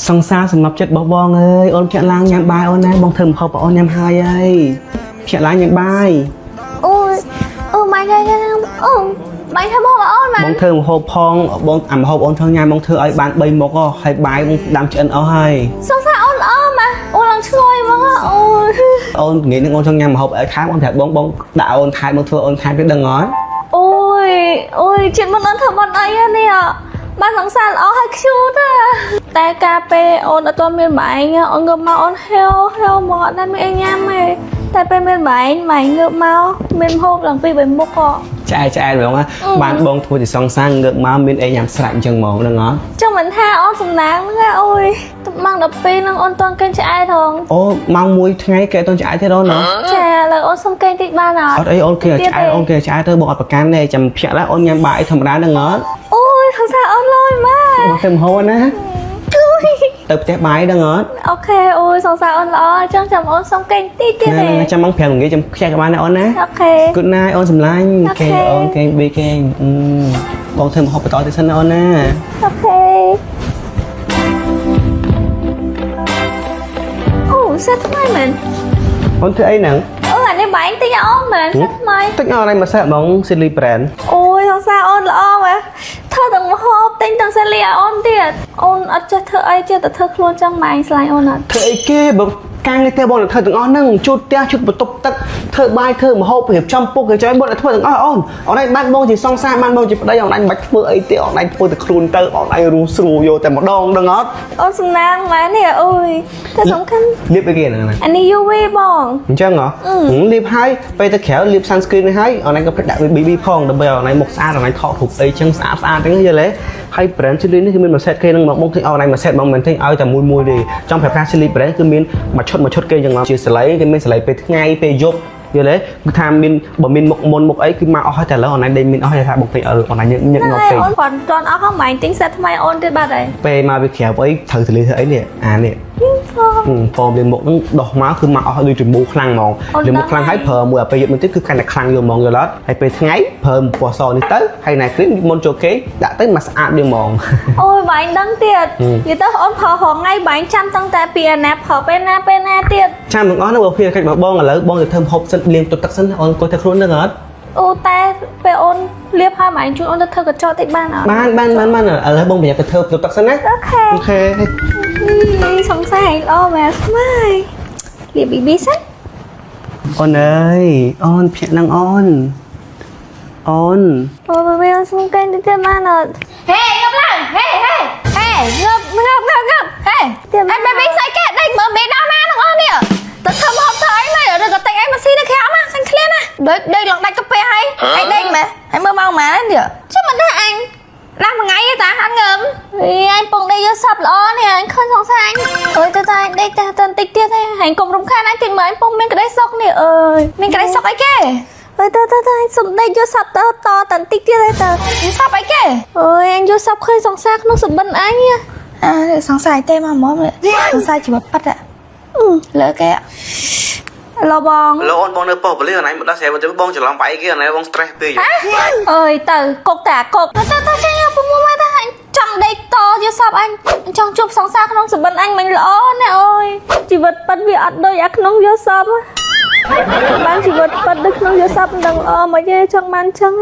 សង្សារសំណប់ចិត្តរបស់បងអើយអូនភ្ញាក់ឡើងញ៉ាំបាយអូនណាបងធ្វើម្ហូបឲ្យអូនញ៉ាំហើយហើយភ្ញាក់ឡើងញ៉ាំបាយ អូយអូម៉ៃញ៉ាំញ៉ាំអូម៉ៃធ្វើមកអូនម៉ា បងធ្វើម្ហូបផងបងអាម្ហូបអូនធ្វើញ៉ាំបងធ្វើឲ្យបាន3មុខហ៎ហើយបាយបងដាំឆ្អិនអស់ហើយ សង្សារអូនល្អម៉ាអូនឡើងឈ្ងុយមកអូយ អូនថ្ងៃនេះអូនចង់ញ៉ាំម្ហូបឲ្យថែមអូនប្រាប់បងបងដាក់អូនថែមបងធ្វើអូនថែមទៀតដឹងអត់ អូយអូយជាតិមិនអូនធ្វើមិនអីនេះបានសង្សារល្អហើយខ្ជូតតែការពេលអូនអត់ទាន់មានម៉ែងអូនងើបមកអូនហេវហេវមកអត់មានអីញ៉ាំទេតែពេលមានម៉ែងម៉ែងងើបមកមានហូបឡើងពីបីមុខក៏ ឆ្អែតឆ្អែតហ្មងណាបានបងធ្វើជាសង្សារងើបមកមានអីញ៉ាំស្រាច់អញ្ចឹងហ្មងដឹងអត់ ចង់មិនថាអូនសំណាងហ្នឹងអូយទឹកម៉ោង12ហ្នឹងអូនតន់គេងឆ្អែតហង អូម៉ោង1ថ្ងៃគេអត់ទាន់ឆ្អែតទេអូនណា ចាឥឡូវអូនសុំគេងតិចបានអត់ អត់អីអូនគេឆ្អែតអូនគេឆ្អែតទៅបងអត់ប្រកាន់ទេចាំភ្ញាក់ឡើងអូនញ៉ាំបាយធម្មតាដឹងអត់ អូយសង្សារអូនលយម៉ា បងធ្វើម្ហូបណា អូយ ទៅផ្ទះបាយដឹងអត់ OK អូយសង្សារអូនល្អអញ្ចឹងចាំអូនសុំគេងតិចទៀតទេ ណាចាំម៉ោង5ល្ងាចចាំខ្ជិះក៏បានដែរអូនណា OK Good night អូនសម្លាញ់ អូ គេ ខេ អូនគេប៊ីគេអឺបងធ្វើម្ហូបបន្តទៀតសិនណាអូនណា OK អូសាថ្មីមែន អូនធ្វើអីហ្នឹង អូអានេះបែងតិចអូនមែនសាថ្មី តិចអត់ឯងមកសេះហ្មង Silly Brand អូយសង្សារអូនល្អមែនធ្វើទាំងម្ហូបទិញទាំងសាលីឲ្យអូនទៀតអូនអត់ចេះធ្វើអីចេះតែធ្វើខ្លួនចឹងម៉ែឯងស្លាញ់អូនអត់ ធ្វើអីគេបើការងារផ្ទះបងនឹងធ្វើទាំងអស់ហ្នឹងជូតផ្ទះជូតបន្ទប់ទឹកធ្វើបាយធ្វើម្ហូបរៀបចំពុកគេចែកបងនឹងធ្វើទាំងអស់អូនអូនឯងបានបងជាសង្សារបានបងជាប្តីអូនឯងមិនបាច់ធ្វើអីទេអូនឯងធ្វើតែខ្លួនទៅអូនឯងរស់ស្រួលយកតែម្ដងដឹងអត់ អូនសំណាងមែននេះអូយតែសំខាន់ លាបអីគេហ្នឹងណា អានេះ UV បង អញ្ចឹងហ៎ហឹមលាបហើយពេលទៅក្រៅលាប sunscreen នេះហើយអូនឯងក៏ភ្លេចដាក់ BB ផងដើម្បីឲ្យអូនឯងមុខស្អាតអូនឯងថតរូបអីចឹងស្អាតស្អាតចឹងយល់ទេហើយ brand Chili នេះគឺមានមួយ set គេនឹងមកបងទិញឲ្យអូនឯងមួយ set បងមិនទិញឲ្យតែមួយមួយទេចង់ប្រាប់ថា Chili brand គឺមានមួយឈុតមួយឈុតគេចឹងមកជាសលៃគេមានសលៃពេលថ្ងៃពេលយប់យល់ទេគឺថាមានបើមានមុខមុនមុខអីគឺមកអស់ហើយតែឥឡូវអូនឯងដេញមានអស់ហើយថាបងទិញឲ្យអូនឯងញឹកញឹក ហ្នឹង ញាប់ពេក ហើយអូនគ្រាន់តន់អស់ហ្នឹងម៉ែទិញ set ថ្មីអូនទៀតបាត់ហើយ ពេលមកវាក្រៅអីត្រូវទលីធ្វើអីនេះអានេះ ផង ហ្វមលាងមុខហ្នឹងដោះមកគឺមកអស់ដូចចម្មូខ្លាំងហ្មង អូន លាងមុខខ្លាំងហើយប្រើមួយអាពេលយប់មួយទៀតគឺកាន់តែខ្លាំងយកហ្មងយល់អត់ហើយពេលថ្ងៃប្រើពណ៌សនេះទៅហើយណែគ្រីមមុនចូលគេងដាក់ទៅមកស្អាតវាហ្មង អូយបាញ់ដឹងទៀត ហឹម និយាយទៅអូនប្រើរាល់ថ្ងៃបាញ់ចាំតាំងតែពីអាណាប្រើពេលណាពេលណាទៀត ចាំទាំងអស់ហ្នឹងបើភារកិច្ចរបស់បងឥឡូវបងទៅធ្វើម្ហូបសិនលាងទឹកទឹកសិនអូនអង្គុយធ្វើខ្លួនហ្នឹងអត់ អូតែពេលអូនលាបហើយម៉ែជួយអូនទៅធ្វើកញ្ចក់តិចបានអត់ បានបានបានបានឥឡូវបងប្រញាប់ទៅធ្វើទឹកទឹកសិនណា OK OK នេះសង្ស័យល្អមែនស្មើយលាប BB សិន អូនអើយអូនភ្ញាក់នឹងអូនអូន អូបេអូនសុំកែងតិចទៀតបានអត់ ហេងើបឡើងហេហេហេងើបងើបងើបងើបហេអេ baby ស្អីគេដេកមើលមេដល់ណាទាំងអស់នេះទៅធ្វើមកធ្វើអីមែនឬក៏ទិញអីមកស៊ីនៅក្រៅណាសាញ់ឃ្លានណាដេកដេកឡើងដាច់កាពះហើយអីដេកមែនហើយមើលម៉ោងម៉ាននេះជិះមិនដែរអញដាស់មួយថ្ងៃទេតាអត់ងើប អីអញពងដេកយកសັບល្អនេះអញឃើញសង្សារអញអើយទៅតែអញដេកតែតែបន្តិចទៀតទេអញកុំរំខានអញតិចមើលអញពងមានក្តីសុខនេះអើយ មានក្តីសុខអីគេ អើយទៅទៅទៅអញសុំដេកយកសັບទៅតតែបន្តិចទៀតទេទៅ យល់សប្អីគេ អើយអញយកសັບឃើញសង្សារក្នុងសុបិនអញហ៎ អាសង្ស័យទេមកហ្មងសង្ស័យជីវិតប៉ិតលើគេ ឡូបង ឡូអូនបងនៅប៉ុស្តិ៍ប៉ូលីសអូនឯងមកដល់ស្រាប់បងច្រឡំវាយគេអូនឯងបង stress ពេក អើយទៅគុកតាគុកទៅទៅចេញពុំមកទៅអញចង់ដេកតយកសັບអញចង់ជួបសង្សារក្នុងសុបិនអញមិនល្អណាអើយជីវិតប៉ិតវាអត់ដូចអាក្នុងយកសັບបានជីវិតប៉ិតដូចក្នុងយកសັບមិនដឹងល្អមិនទេចង់បានចឹង